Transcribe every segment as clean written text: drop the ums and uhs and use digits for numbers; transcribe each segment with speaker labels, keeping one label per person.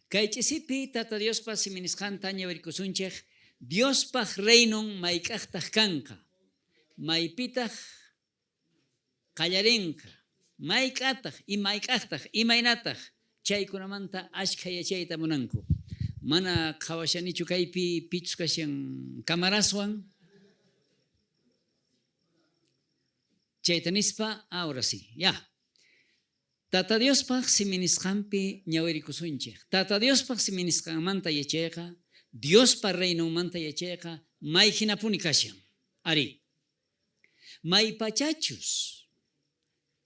Speaker 1: Kay ch'isipi Tata Diospa simi nisqanta ñawirikusunchej, Diospaj reinon mayk'ajtaj kanqa, maypitaj qallarenqa, mayk'ataj y mayk'ajtaj, imaynataj, chaykunamanta ashkha yachayta munanku. Mana qhawashanichu kaypi pichus kashan camaraswan. Chayta nispa, ahora sí, ya. Tata Diospaj simi nisqanpi ñawirikusunchej. Tata Diospaj simi nisqanmanta yachayqa, Diospa reinonmanta yachayqa may jinapuni kashan. Arí, maypachachus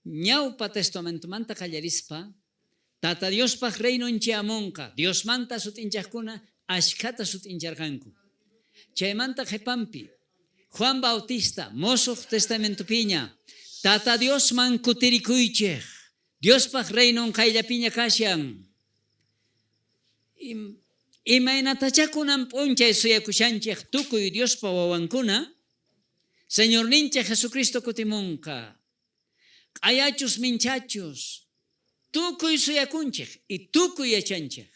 Speaker 1: Ñawpa Testamentomanta qallarispa, Tata Diospaj reinon chayamonqa, Diosmanta sut'inchajkuna ashkhata sut'incharqanku. Chaymanta qhepanpi, Juan Bautista Mosoj Testamentopiña, Tata Diosman kutirikuychej, Diospaj reinon qayllapiña kashan. Imaynatachá kunan p'unchay suyakushanchej tukuy Diospa wawankuna, Señorninchej Jesucristo kutimonqa. Q'ayachus minchachus, tukuy suyakunchej y tukuy yachanchej.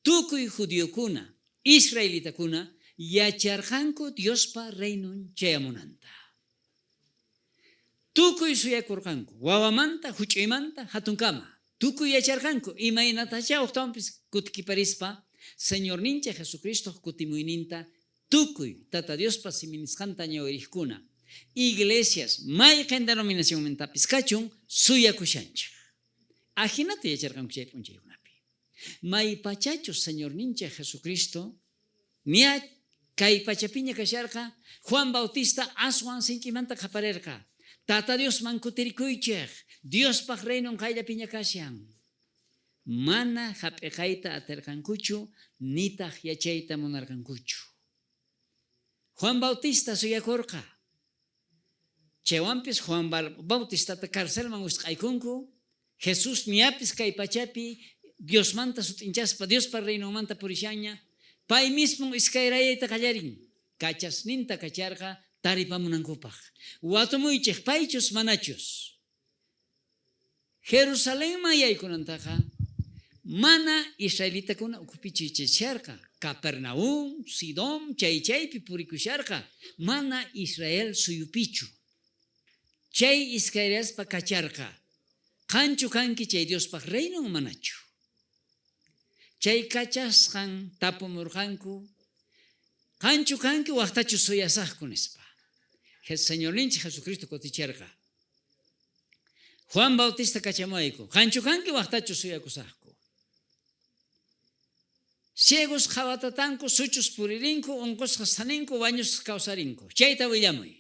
Speaker 1: Tukuy judiokuna, israelitakuna yacharqanku Diospa reinon chayamunanta. Tukuy suyakorqanku, wawamanta, juch'uymanta, jatunkama. Tukuy yacharqanku imaynatachá ujtawanpis kutikiparispa Señorninchej Jesucristoj kutimuyninta tukuy Tata Diospa simi nisqanta ñawirejkuna, iglesias mayqen denominacionmantapis kachun suyakushanchej. Ajinata yacharqanku chay p'unchaykunapi. Maypachachus Señorninchej Jesucristo ña kay pachapiña kasharqa, Juan Bautista aswan sinch'imanta qhaparerqa, Tata Diosman kutirikuychej, Diospaj reinon qayllapiña kashan. Mana jap'eqayta aterqankuchu, nitaj yachayta munarqankuchu. Juan Bautista suyakorqa. Chaywanpis Juan Bautistata carcelman wisq'aykunku, Jesús ñapis kay pachapi Diosmanta sut'inchaspa, Diospa reinonmanta purishanña, pay mismon iskayrayayta qallarin, kachasninta kacharqa taripamunankupaj. Watumuychej paychus manachus. Jerusalenman yaykunantaqa mana israelitakuna ukhupi chichicharqa, Capernaúm, Sidón chay chaypi purikusharqa, mana Israel suyupichu. Chay iskayrayaspa kacharqa, Qanchu kanki chay Diospaj reinon manachu? Chay kachasqan tapumorqanku, Qanchu kanki wajtachu suyasajku? nispa. Señorninchej Jesucristo kuticherqa, Juan Bautista kachamuwayku, qanchu kanki wajtachu suyakusajku? Ciegos qhawatatanku, suchus puririnku, onqosqas thaninku, wañusqas kawsarinku. Chayta willamuy.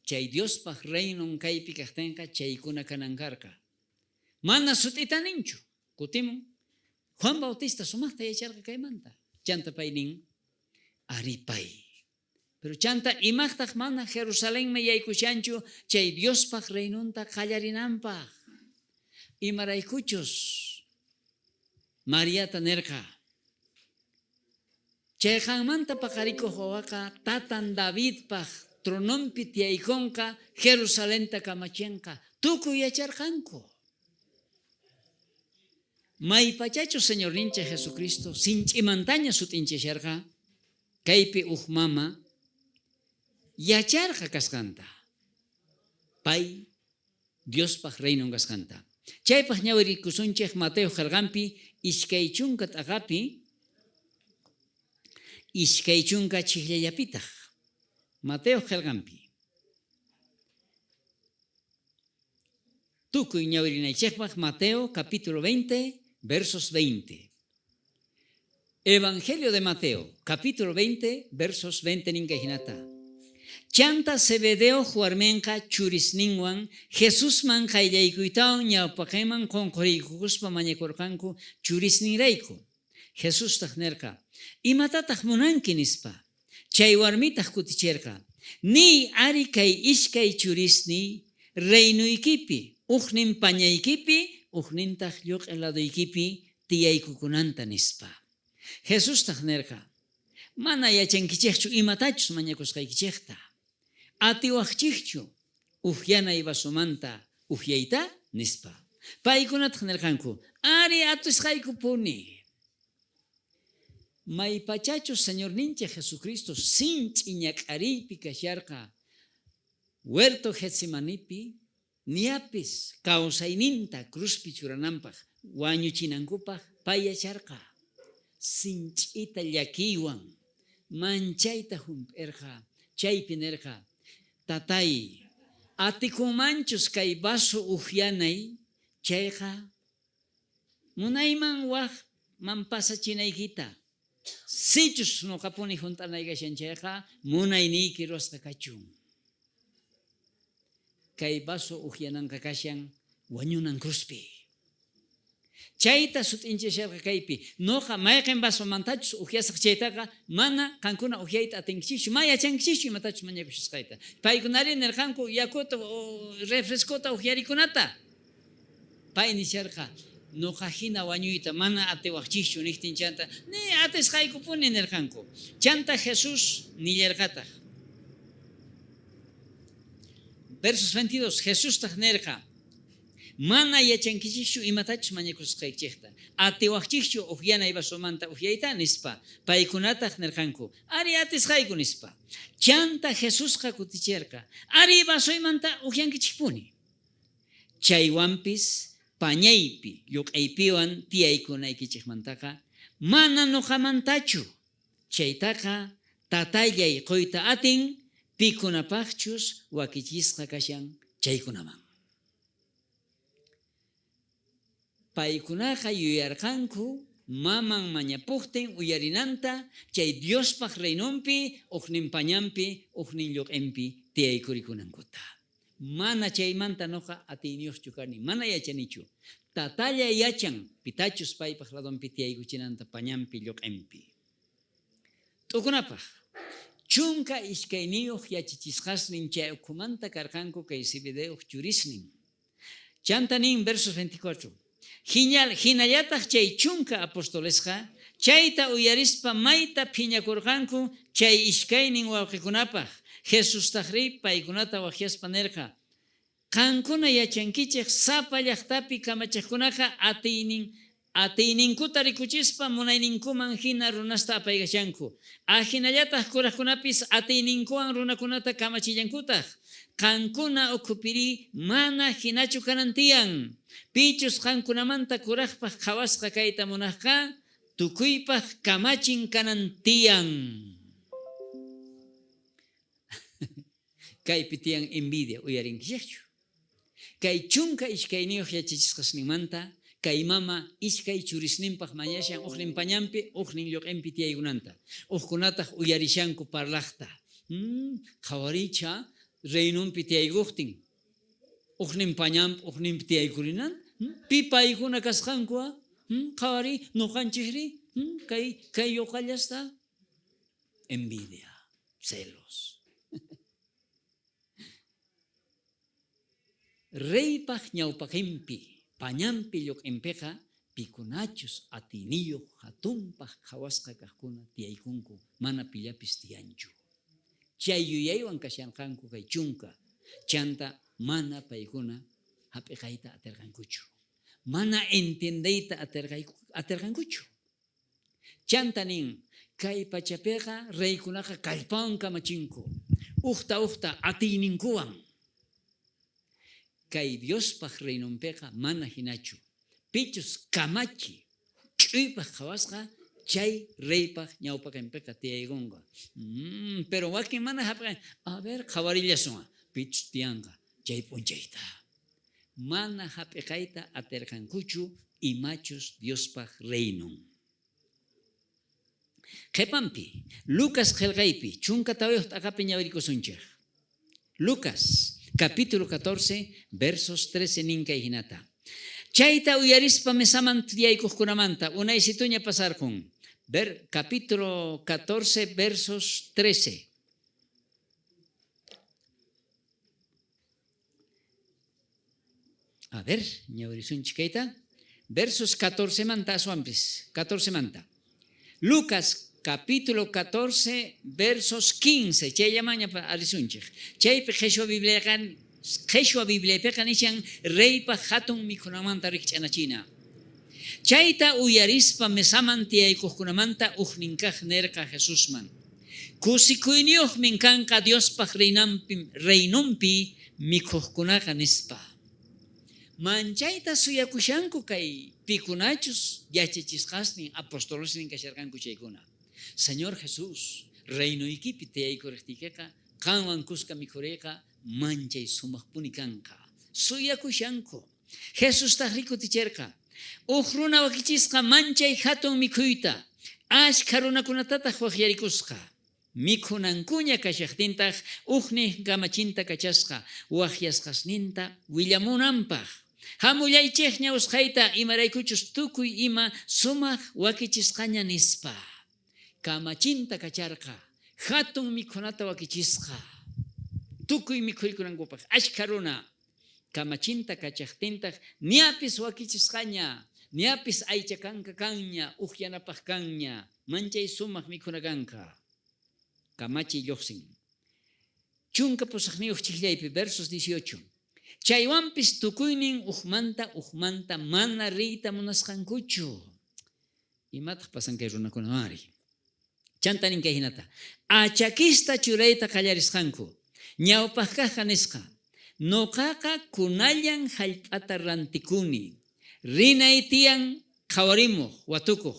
Speaker 1: Chay Diospaj reinon kaypi kajtenqa chaykuna kanan karqa. Mana sut'ita ninchu. Kutimun. Juan Bautista sumajta yacharqa kaymanta. Chanta pay nin, Arí pay. Pero chanta imajtaj mana Jerusalenman yaykushanchu chay Diospaj reinonta qallarinanpaj? Imaraykuchus Mariata nerqa, Chay qanmanta paqarikoj wawaqa tatan Davidpaj trononpi tiyaykonqa, Jerusalenta kamachenqa. Tukuy yacharqanku. Maypachachus Señorninchej Jesucristo sinch'imantaña sut'inchasharqa, kaypi uj mama yacharqa kasqanta, pay Diospaj reinon kasqanta. Chaypaj ñawirikusunchej Mateo qhelqanpi 20 t'aqapi, 20 chhijllallapitaj. Mateo qhelqanpi. Tukuy ñawirinaychejpaj Mateo capítulo 20, versos 20. Evangelio de Mateo, capítulo 20, versos 20 nin kay jinata. Chanta Zebedeoj warmenqa churisninwan Jesusman qayllaykuytawan ñawpaqenman qonqoriykukuspa mañakorqanku churisninrayku. Jesustaj nerqa, Imatataj munanki? nispa. Chay warmitaj kuticherqa, Niy ari kay iskay churisniy reinoykipi, ujnin pañaykipi, ujnintaj lloq'e ladoykipi tiyaykukunanta, nispa. Jesustaj nerqa, Mana yachankichejchu imatachus mañakusqaykichejta. Atiwajchejchu ujyanay vasomanta ujyayta? nispa. Paykunataj nerqanku, Ari, atisqaykupuni. Maypachachus Señorninchej Jesucristo sinch'i ñak'ariypi kasharqa huerto Getsemanipi, niapis kausayninta cruzpi churananpaj wañuchinankupaj pay yacharqa. Sinch'ita llakiywan manchayta jump'erqa, chaypi nerqa, Tatay, atikunmanchus kay vaso ujyanay chayqa, munayman wajman pasachinaykita. Sichus noqapuni junt'anay kashan chayqa, munayniyki ruwasqa kachun. Kay vaso ujyananqa kashan wañunan cruzpi. Chayta sut'inchasharqa kaypi, Noqa mayqen vasomantachus ujyasaj chaytaqa mana qankuna ujyayta atinkichischu, ma yachankichischu imatachus mañakushasqayta. Paykunarí nerqanku yakuta, refrescota ujyarikunata. Pay nisharqa, Noqa jina wañuyta mana atiwajchischu nejtin chanta, ni atisqaykupuni nerqanku. Chanta Jesús nillarqataj. Versos 22, Jesustaj nerqa, Mana yachankichischu imatachus mañakusqaykichejta. Atiwajchejchu ujyanay vasomanta ujyayta? nispa. Paykunataj nerqanku, Ari, atisqayku, nispa. Chanta Jesusqa kuticherqa, Ari, vasoymanta ujyankichejpuni. Chaywanpis pañaypi, lloq'aypiwan tiyaykunaykichejmantaqa mana noqamantachu. Chaytaqa Tatallay qoyta atin pikunapajchus wakichisqa kashan chaykunaman. Paykunaqa yuyarqanku maman mañapojtin uyarinanta chay Diospaj Reinonpi ujnin pañanpi ujnin lloq'enpi tiyaykurikunankuta. Mana chaymanta noqa atiyniyojchu kani, mana yachanichu. Tatalla yachan pitachus paypaj ladonpi tiyaykuchinanta pañanpi lloq'enpi. T'ukunapaj, 12 yachachisqasnin chay ukhumanta karqanku kay Zebedeoj churisnin. Chanta nin versos 24, Jinallataj chay chunka apostolesqa chayta uyarispa mayta phiñakorqanku chay iskaynin wawqekunapaj. Jesustajrí paykunata wajyaspa nerqa, Qankuna yachankichej sapa llajtapi kamachejkunaqa atiynin atiyninkuta rikuchispa munayninkuman jina runasta apaykachanku. Ajinallataj kurajkunapis atiyninkuwan runakunata kamachillankutaj. Qankuna ukhupirí mana jinachu kanan tiyan. Pichus qankunamanta kurajpaj qhawasqa kayta munajqa, tukuypaj kamachin kanan tiyan. Kaypi tiyan envidia, uyarinkichejchu? Kay 12 yachachisqasninmanta kay mama iskay churisninpaj mañashan ujnin pañanpi, ujnin lloq'enpi tiyaykunanta. Ujkunataj uyarishanku parlajta. Qhawaricha reinonpi tiyaykojtin, ujnin pañanpi, ujninpi tiyaykurinan. Pi paykuna kasqanku? Qhawari noqanchejri kay kay yoqallasta. Envidia, celos. Reypaj ñawpaqenpi, pañanpi lloq'enpeqa pikunachus atiyniyoj jatunpaj qhawasqa kajkuna tiyaykunku, mana pillapis tiyanchu. Chay yuyaywan kasharqanku kay chunka, chanta mana paykuna jap'iqayta aterqankuchu. Mana entiendeyta aterqankuchu. Chanta nin, Kay pachapeqa reykunaqa kallpawan kamachinku, ujta ujta atiyninkuwan. Kay Diospaj reinonpeqa mana jinachu. Pichus kamachi ch'uypaj qhawasqa, chay reypaj ñawpaqenpeqa tiyaykonqa. Pero wakin mana jap'in, a ver, qhawarillasun, pichus tiyanqa chay p'unchayta. Mana jap'iqayta aterqankuchu imachus Diospaj reinon. Qhepanpi, Lucas qhelqaypi, 14 t'aqapi ñawirikusunchej. Lucas, capítulo 14, versos 13 nin kay jinata. Chayta uyarispa mesaman tiyaykojkunamanta unaysituña pasarqon. Ver, capítulo 14, versos 13. A ver, ñawirisunchik kayta. Versos 14 manta aswanpis, 14 manta. Lucas capítulo 14 versos 15, chayllamanña arisunchik. Chaypi qheshwa Bibliaqa Qheshwa Bibliaypeqa nishan reypaj jatun mikhunanmanta rijch'anachina. Chayta uyarispa mesaman tiyaykojkunamanta ujnin kaj nerqa Jesusman, Kusikuyniyojmin kanqa Diospaj reinonpi mikhojkunaqa, nispa. Manchayta suyakushanku kay pikunachus yachachisqasnin, apostolesnin kasharqanku chaykuna. Señor Jesús, reinoykipi tiyaykurejtiykeqa qanwan kuska mikhureyqa manchay sumajpuni kanqa. Suyakushanku. Jesustajrí kuticherqa, Uj runa wakichisqa manchay jatun mikhuyta, ashkha runakunatataj wajyarikusqa. Mikhunankuña kashajtintaj ujnin kamachinta kachasqa wajyasqasninta willamunanpaj, Jamullaychejña usqhayta, imaraykuchus tukuy ima sumaj wakichisqaña, nispa. Kamachinta kacharqa, jatun mikhunata wakichisqa tukuy mikhuykunankupaj, ashkha runa. Kamachinta kachajtintaj niapis wakichisqaña, niapis aycha kanka kanña, ujyanapaj kanña, manchay sumaj mikhuna kanqa. Kamachiy llojsin. 18 chijllaypi, versos 18. Chaywanpis tukuynin ujmanta ujmanta mana riyta munasqankuchu. Imataj pasan kay runakunawanri? Chantá nin kay jinata, Achakista churayta qallarisqanku. Ñawpaj kajqa nisqa, Noqaqa kunallan jallp'ata rantikuni. Rinay tiyan qhawarimoj, watukoj.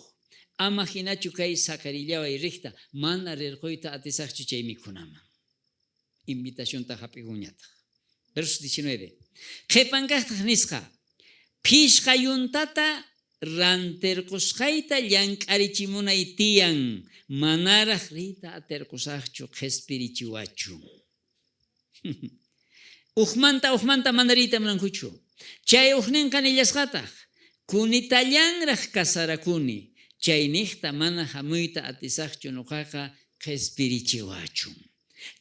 Speaker 1: Ama jinachu kay saqerillaway rejta, mana rirqoyta atisajchu chay mikhunaman. Invitacionta jap'ikunñataj. Verso 19. Qhepan kajtaj nisqa, Phishqa yuntata ranterqosqayta llank'arichimunay tiyan, manaraj riyta aterqosajchu, qhespirichiwachun. Ujmanta ujmanta mana riyta munankuchu. Chay ujnenqa nillasqataj, Kunitallanraj casarakuni, chaynejta mana jamuyta atisajchu noqaqa, qhespirichiwachun.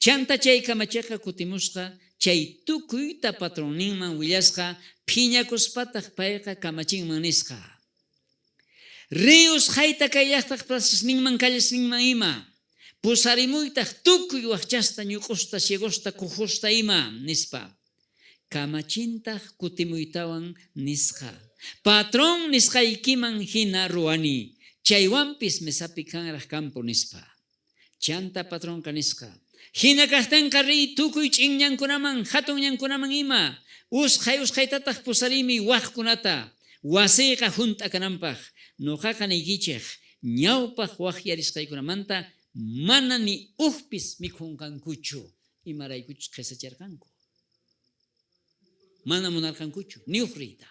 Speaker 1: Chantá chay kamacheqa kutimusqa, chay tukuyta patronninman willasqa, phiñakuspataj payqa kamachinman nisqa, Riy usqhayta kay llajtaj plazasninman, callesninman ima, pusarimuytaj tukuy wajchasta, ñuk'usta, ciegosta, cojosta ima, nispa. Kamachintaj kutimuytawan nisqa, Patrón nisqaykiman jina ruwani, chaywanpis mesapi kanraj campo, nispa. Chantá patronqa nisqa, Jina kajtenqa riy tukuy ch'in ñankunaman, jatun ñankunaman ima, usqhay usqhaytataj pusarimiy wajkunata, waseyqa junt'a kananpaj. Noqaqa niykichej, ñawpaj wajyarisqaykunamanta mana ni ujpis mikhonqankuchu, imaraykuchus qhesacharqanku. Mana munarqankuchu ni uj riyta.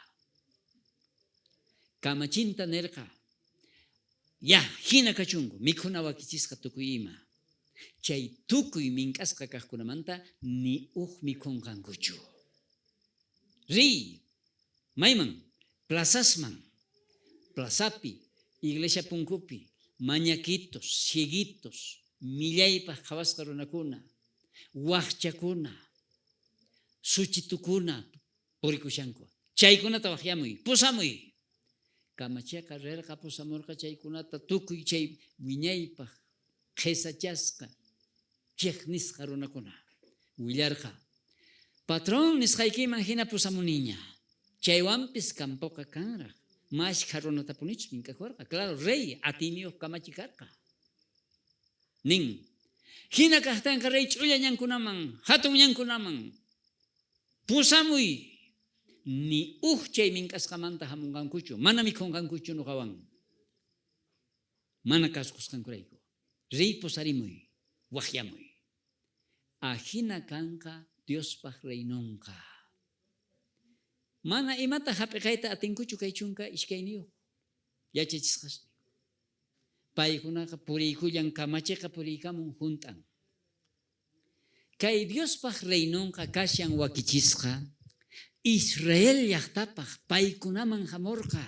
Speaker 1: Kamachinta nerqa, Ya, jina kachunku, mikhuna wakichisqa tukuy ima. Chay tukuy mink'asqa kajkunamanta ni uj mikhonqankuchu. Riy, mayman? Plazasman. Plazapi, iglesia punkupi, mañaquitos, cieguitos, millaypaj qhawasqa runakuna, wajchakuna, suchitukuna purikushanku. Chaykunata wajyamuy, pusamuy. Kamacheqa rerqa pusamorqa chaykunata tukuy chay wiñaypaj qhesachasqa, chejnisqa runakuna. Willarqa, Patrón nisqaykiman jina pusamuniña. Chaywanpis campoqa kanraj. Mashkha runatapunichus mink'akorqa. Claro, rey atiyniyoj kamachi karqa. Nin, Jina kajtenqa rey ch'ulla ñankunaman, jatun ñankunaman pusamuy. Ni uj chay mink'asqamanta jamonqankuchu, mana mikhonqankuchu noqawan. Mana kasukusqankurayku. Riy pusarimuy, wajyamuy. Ajina kanqa Diospaj reinonqa. Mana imata jap'iqayta atinkuchu kay 12 yachachisqasnin. Paykunaqa puriykullan, kamacheqa puriykamun junt'an. Kay Diospaj reinonqa kashan wakichisqa Israel llajtapaj, paykunaman jamorqa,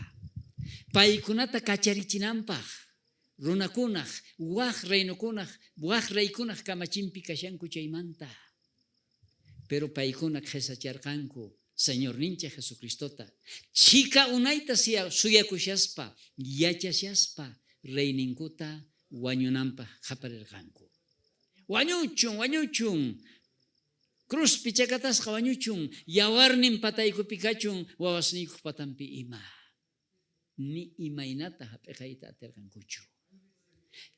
Speaker 1: paykunata kacharichinanpaj, runakunaj, waj reinokunaj, waj reykunaj kamachinpi kashanku chaymanta. Pero paykuna qhesacharqanku Señorninchej Jesucristota, chhika unayta suyakushaspa, yachashaspa reyninkuta wañunanpaj qhaparerqanku. Wañuchun, wañuchun! Cruzpi chakatasqa wañuchun, yawarnin pataykupi kachun, wawasniykoj patanpi ima. Ni imaynata jap'eqayta aterqankuchu.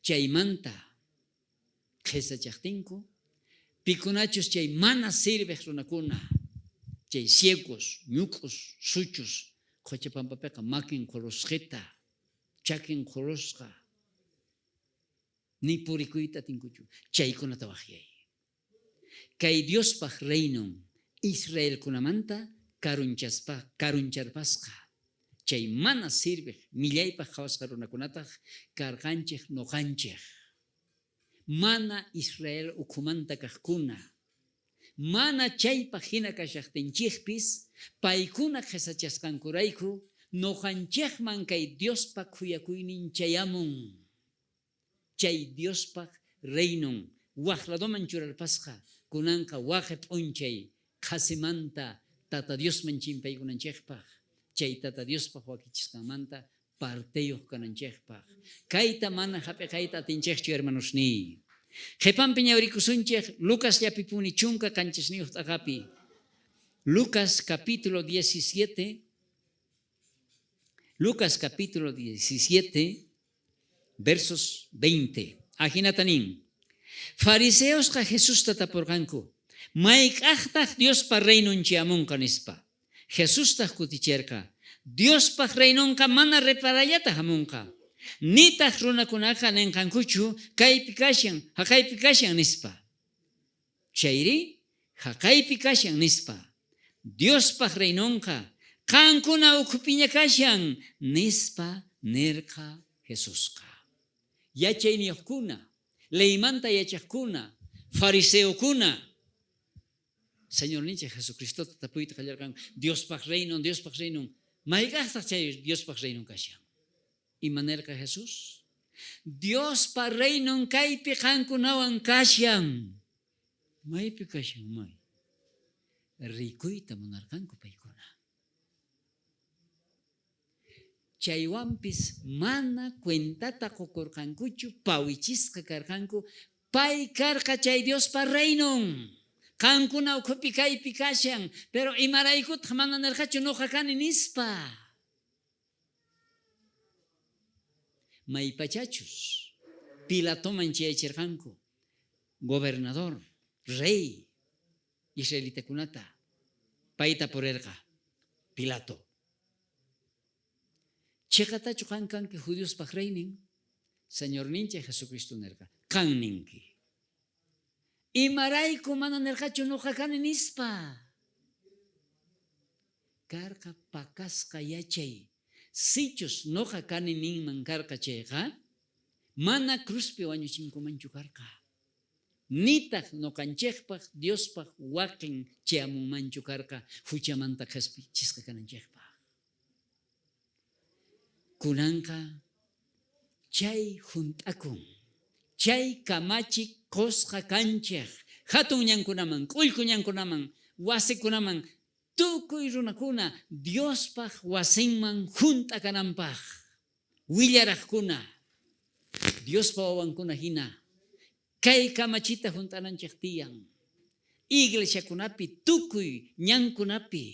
Speaker 1: Chaymanta qhesachajtinku, pikunachus chay mana sirvej runakuna, chay ciegos, ñuk'us, suchus, qhocha pampapeqa makin qhorusqeta, chakin qhorusqa, ni purikuyta atinkuchu, chaykunata wajyay. Kay Diospaj reinon israelkunamanta karunchaspa karuncharpasqa, chay mana sirvej millaypaj qhawasqa runakunataj karqanchej noqanchej, mana Israel ukhumanta kajkuna. Mana chaypaj jina kashajtinchejpis, paykuna qhesachasqankurayku noqanchejman kay Diospa khuyakuynin chayamun. Chay Diospaj Reinon waj ladoman churarpasqa, kunanqa waqe p'unchay qhasimanta Tata Diosman chimpaykunanchejpaj, chay Tata Diospaj wakichisqanmanta parteyoj kananchejpaj. Kayta mana jap'eqayta atinchejchu, hermanosníy. Qhepanpi ñawrikusunchej Lucasllapipuni 17 t'aqapi. Lucas capítulo 17, Lucas capítulo 17, versos 20. Ajinata nin. Fariseosqa Jesusta taporqanku, Mayk'ajtaj Diospa reinon chayamonqa? nispa. Jesustaj kuticherqa, Diospaj reinonqa mana reparayllata jamonqa. Nitaj runakunaqa nenqankuchu, Kaypi kashan, jaqaypi kashan, nispa. Chayrí, jaqaypi kashan, nispa. Diospaj reinonqa qankuna ukhupiña kashan, nispa nerqa Jesusqa. Yachayniyojkuna, leymanta yachajkuna, fariseokuna, Señorninchej Jesucristota tapuyta qallarqanku, Diospaj reinon, Diospaj reinon, mayk'ajtaj chay Diospaj reinon kashan? Ima nerqa Jesús? Diospa reinon kaypi qankunawan kashan. Maypi kashan may? Rikuyta munarqanku paykuna. Chaywanpis mana cuentata qokorqankuchu, pawichisqa karqanku, pay karqa chay Diospa reinon. Qankuna ukhupi kaypi kashan, pero imaraykutaj mana nerqachu noqa kani nispa? Maypachachus Pilatoman chayacherqanku, gobernador, rey israelitakunata, payta purerqa, Pilato. Cheqatachu qan kanki judiospaj reynin? Señorninchej Jesucristo nerqa, qan ninki. Imarayku mana nerqachu noqa kani nispa? Karqa pakasqa yachay. Sichus noqa kani ninman karqa chayqa, mana cruzpi wañuchinkumanchu karqa. Nitaj noqanchejpaj Diospaj waqen chayamunmanchu karqa juchamanta qhespichisqa kananchejpaj. Kunanqa chay junt'akun. Chay kamachi qosqa kanchej jatun ñankunaman, k'ullku ñankunaman, wasikunaman, tukuy runakuna Diospaj wasinman junt'a kananpaj. Willarajkuna, Diospa wawankuna jina, kay kamachita junt'ananchej tiyan. Iglesiakunapi, tukuy ñankunapi.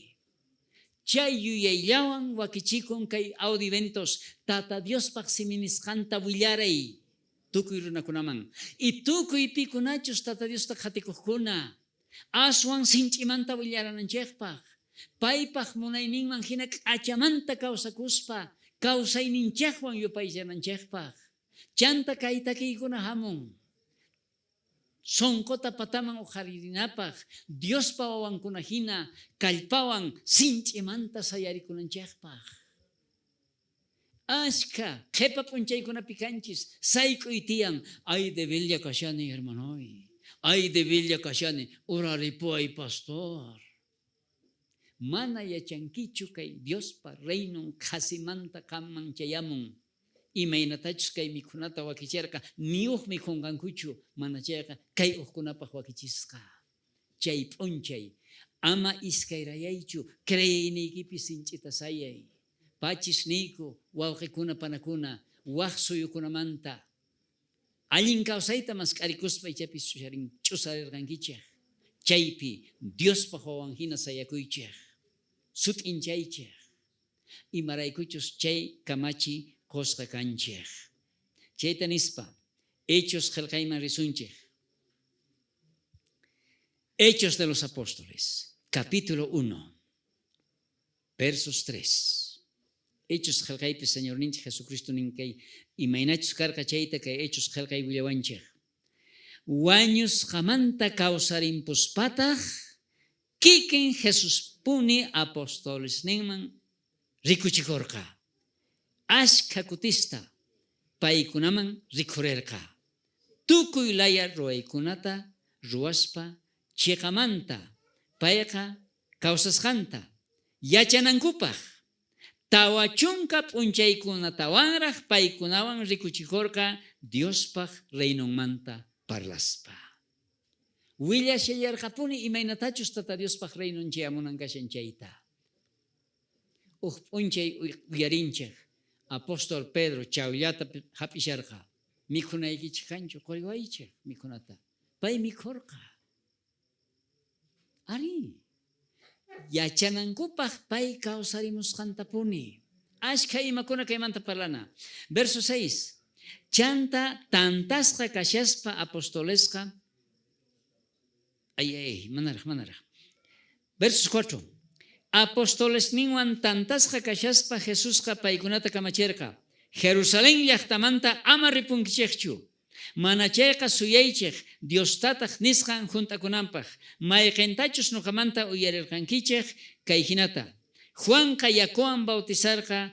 Speaker 1: Chay yuyayllawan wakichikun kay audiventos Tata Diospaj simi nisqanta willaray tukuy runakunaman. Y tukuy pikunachus Tata Diosta qhatikojkuna, aswan sinch'imanta willarananchejpaj, paypaj munayninman jina k'achamanta kawsakuspa, kawsayninchejwan yupaychananchejpaj. Chanta kay takiykuna jamun, sonqota pataman oqharirinapaj, Diospa wawankuna jina kallpawan sinch'imanta sayarikunanchejpaj. Ashkha qhepa p'unchaykunapi kanchis, sayk'uy tiyan. Ay debillla kashani, hermanoy. Ay debillla kashani, uraripuway, pastor. Mana yachankichu kay Diospa reinon qhasimanta qanman chayamun. Imaynatachus kay mikhunata wakicherqa, ni uj mikhonqankuchu, manachayqa kay ujkunapaj wakichisqa. Chay p'unchay, ama iskayrayaychu, creeyniykipi sinch'ita sayay. Pachis niyku, wawqekuna panakuna, waj suyukunamanta allin kawsayta mask'arikuspa ichapis ch'usarerqankichej. Chaypi Diospaj wawan jina sayakuychej, sut'inchaychej, imaraykuchus chay kamachi qosqa kanchej. Chayta nispa, Hechos qhelqayman risunchej. Hechos de los Apóstoles, capítulo 1, versos 3. Hechos qhelqaypi Señorninchej Jesucristo nin kay imaynachus karqa chayta kay Hechos qhelqay willawanchej. Wañusqamanta kawsarimpuspataj kikin Jesuspuni apostolesninman rikuchikorqa. Ashkha kutista paykunaman rikhurerqa. Tukuy laya ruwaykunata ruwaspa cheqamanta payqa kawsasqanta yachanankupaj. 40 p'unchaykunatawanraj paykunawan rikuchikorqa Diospaj reinonmanta parlaspa. Willashallarqapuni imaynatachus Tata Diospaj reinon chayamunan kashan chayta. Uj p'unchay uyarinchej apóstol Pedro chawllata jap'isharqa. Mikhunaykichej kanchu, qoriwaychej mikhunata. Pay mikhorqa. Arí, yachanankupaj pay kawsarimusqantapuni. Ashkha imakuna kaymanta parlana. Verso 6. Chanta tantasqa kashaspa apostolesqa ay ay manaraj manaraj. Versos 4. Apostolesninwan tantasqa kashaspa Jesusqa paykunata kamacherqa, Jerusalén llajtamanta ama ripunkichejchu. Manachayqa suyaychej Diostataj nisqan junt'akunanpaj, mayqentachus noqamanta uyarerqankichej kay jinata, Juanqa yakuwan bautizarqa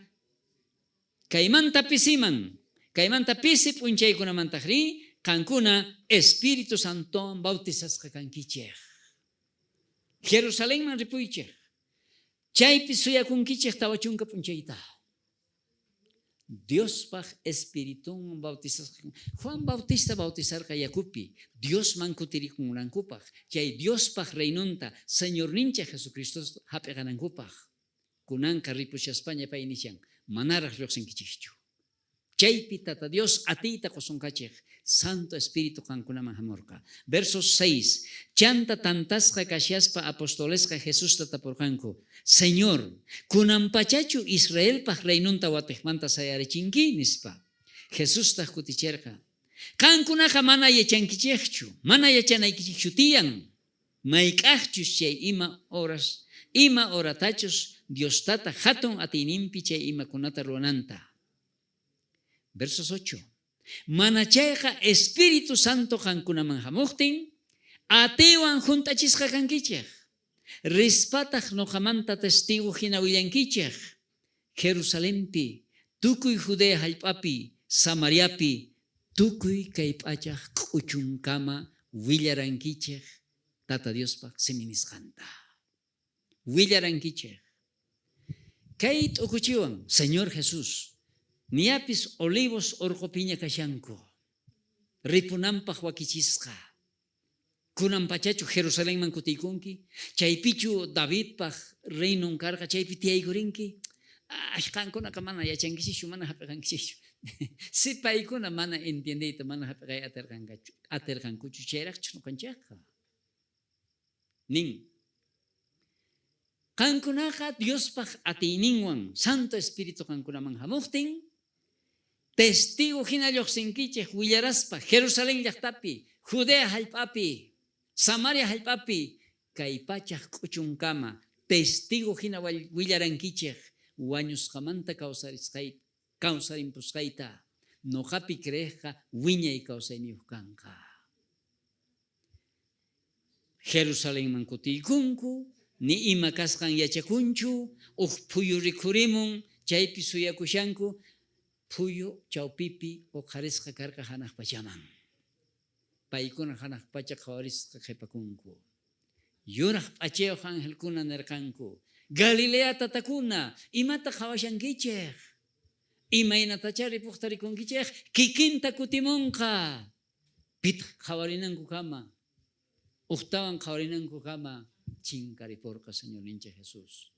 Speaker 1: kaymanta pisiman, kaymanta pisi p'unchaykunamantajrí qankuna Espíritu Santowan bautizasqa kankichej. Jerusalenman ripuychej, chaypi suyakunkichej 40 p'unchayta. Diospaj Espiritunwan bautizasqa. Juan Bautista bautizarqa yakupi, Diosman kutirikunankupaj, chay Diospaj reinonta Señorninchej Jesucristo jap'eqanankupaj. Kunanqa ripushaspaña pay nishan, manaraj llojsinkichejchu. Chaypi Tata Dios atiyta qosonqachej, Santo Espíritu qankunaman jamorqa. Verso 6. Chanta tantasqa kashaspa apostolesqa Jesusta taporqanku, Señor, kunanpachachu Israelpaj reinonta watejmanta sayarichinki? nispa. Jesustaj kuticherqa, Qankunaqa mana yachankichejchu, mana yachanaykichejchu tiyan, mayk'ajchus chay ima horas, ima horatachus Dios Tata jatun atiyninpi chay imakunata ruwananta. Versos 8. Manachayqa Espíritu Santo qankunaman jamojtin, atiywan junt'achisqa kankichej. Rispataj noqamanta testigo jina willankichej, Jerusalenpi, tukuy Judea jallp'api, Samariapi, tukuy kay p'achaj k'uchunkama willarankichej Tata Diospaj simi nisqanta. Willarankichej. Kay t'ukuchiwan, Señor Jesús, niyapis Olivos orqopiña kashanku, ripunanpaj wakichisqa. Kunanpachachu Jerusalenman kutiykunki? Chaypichu Davidpaj reinon karqa, chaypi tiyaykurinki? Ay, qankunaqa mana yachankichischu, mana jap'eqankichischu. Si paykuna mana entiendeyta, mana jap'eqay aterqankuchu, chayrajchu noqanchejqa. Nin, qankunaqa Diospaj atiyninwan Santo Espíritu qankunaman jamojtin, testigo jina llojsinkichej willaraspa Jerusalén llajtapi, Judea jallp'api, Samaria jallp'api, kay pachaj k'uchunkama testigo jina willarankichej wañusqamanta kawsarimpusqayta, noqapi creejqa wiñay kawsayniyoj kanqa. Jerusalenman kutiykunku, ni ima kasqan yachakunchu, uj phuyu rikhurimun, chaypi suyakushanku, phuyu chawpipi oqharisqa karqa janaj pachaman. Paykuna janaj pacha qhawarisqa qhepakunku. Yuraj p'achayoj angelkuna nerqanku, Galilea tatakuna, imata qhawashankichej? Imaynatachá ripojta rikunkichej? Kikinta kutimonqa. Pitaj qhawarinankukama, ujtawan qhawarinankukama chinkariporqa Señorninchej Jesús.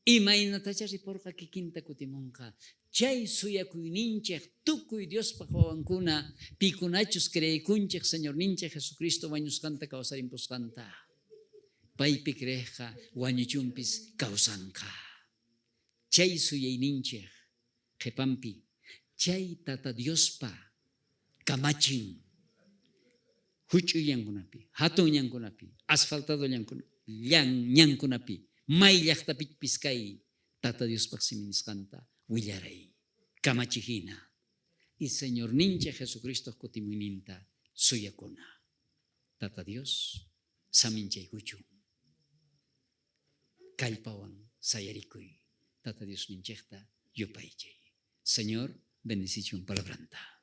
Speaker 1: Imaynatachá riporqa kikinta kutimonqa. Chay suyakuyninchej tukuy Diospaj wawankuna, pikunachus creekunchej Señorninchej Jesucristo wañusqanta kawsarimpusqanta. Paypi creejqa wañuchunpis kawsanqa. Chay suyayninchej qhepanpi chay Tata Diospa kamachin juch'uy ñankunapi, jatun ñankunapi, asfaltado ñankunapi, may llajtapipis kay Tata Diospaj simi nisqanta willaray, kamachi jina. Y Señorninchej Jesucristoj kutimuyninta suyakuna. Tata Dios saminchaykuchun. Kallpawan sayarikuy, Tata Diosninchejta yupaychay. Señor bendicichun palabranta.